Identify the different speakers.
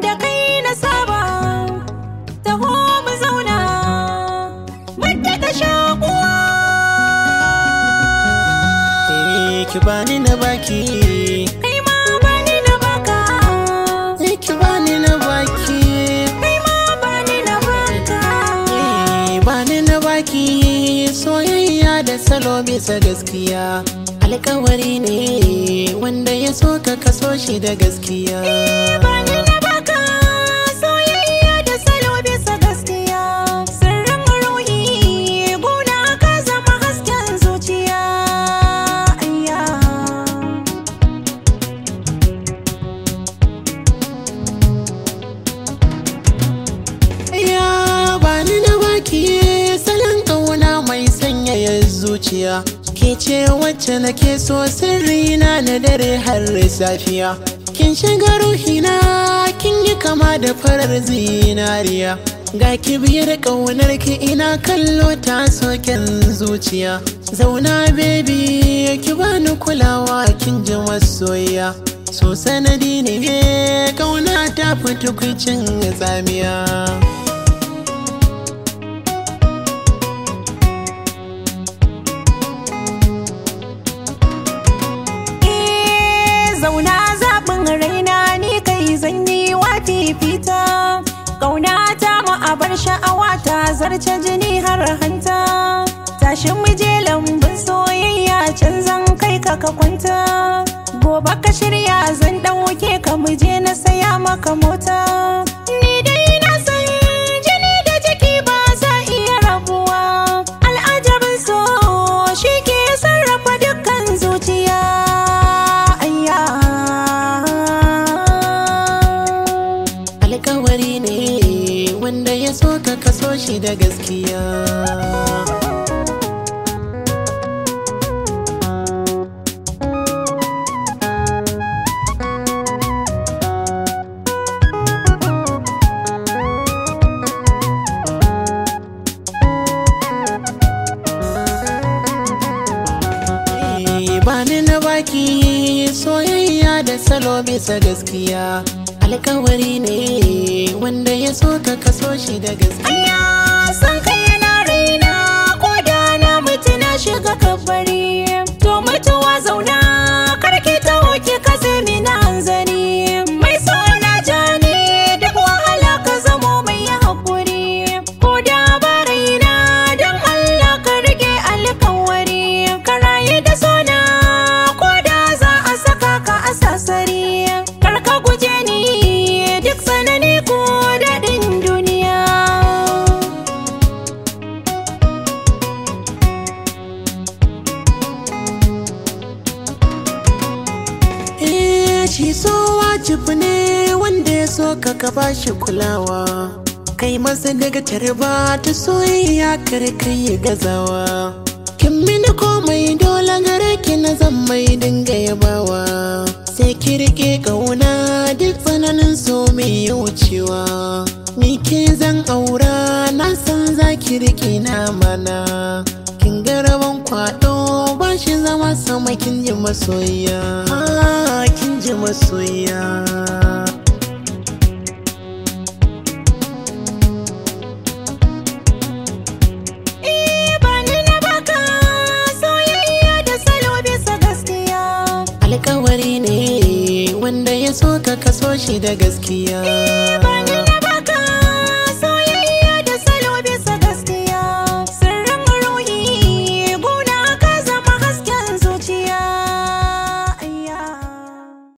Speaker 1: Da kai na saba, taho mu zauna, wadda ta shakuwa.
Speaker 2: Ki bani na baki,
Speaker 1: kai ma bani na baka.
Speaker 2: Ki bani na baki,
Speaker 1: kai ma bani na baka.
Speaker 2: Bani na baki, soyayya da salo bisa gaskiya. Alƙawari ne wanda ya so ka kaso shi da gaskiya.
Speaker 1: Bani na baka, soyayya da salo bisa gaskiya. Sirrin ruhi gona ka zama hasken zuciya. Ayya.
Speaker 2: Ya bani na baki, salon ƙauna mai sanyaya zuciya. Ke ce wacce nake so, sirrina na dare har safiya. Kin shiga ruhina, kin yi kama da farar zinariya. Ga kibiyar ƙaunar ki ina kallo ta soken zuciya. Zauna baby, ki bani kulawa, kin ji masoyiya. So sanadi ne ƙauna ta fi tukuicin tsamiya.
Speaker 1: Zauna zaɓin raina, ni kai zan yi wa fifita. Ƙauna ta mu a bar sha'awa ta zarce jini har hanta. Tashin mu je lambun soyayya, can zan kai ka ka kwanta. Gobe ka shirya zan ɗauke ka mu je na saya maka mota. Ni dai na san jini da jiki ba sa iya rabuwa. Al'ajabin so shi ke sarrafa dukkan zuciya.
Speaker 2: Alƙawari ne wanda ya so ka kaso shi da gaskiya. Bani na baki, soyayya da salo bisa gaskiya. Alƙawari ne wanda ya so ka kaso shi da gaskiya.
Speaker 1: Anya san kai yana raina, ko da na mutu na shiga kabari. To mutuwa zauna karki taho ki katse mini hanzari. Mai so na ja ni duk wahala ka zamo mai haƙuri. Ko da ba raina don Allah ka rike alƙawari. Ka rayu da sona ko da za a saka ka a sasari. Kar ka guje ni duk tsanani ko daɗin duniya.
Speaker 2: Shi so wajibi ne wanda ya so ka ka bashi kulawa. Kai masa daga tarba ta soyayya kar kai gazawa. Kin mini komai dole gare ki na zan mai dinga yabawa. Sai ki rike ƙauna duk tsananin so mai wucewa. Ni ke zan aura, na san za ki rike na mana. Kin ga rabon kwaɗo ba shi zama sama, kin ji masoyiya. Kin ji masoyiya.
Speaker 1: Bani na baka, soyayya da salo bisa gaskiya.
Speaker 2: Alƙawari ne wanda ya so ka kaso shi da gaskiya.
Speaker 1: Bani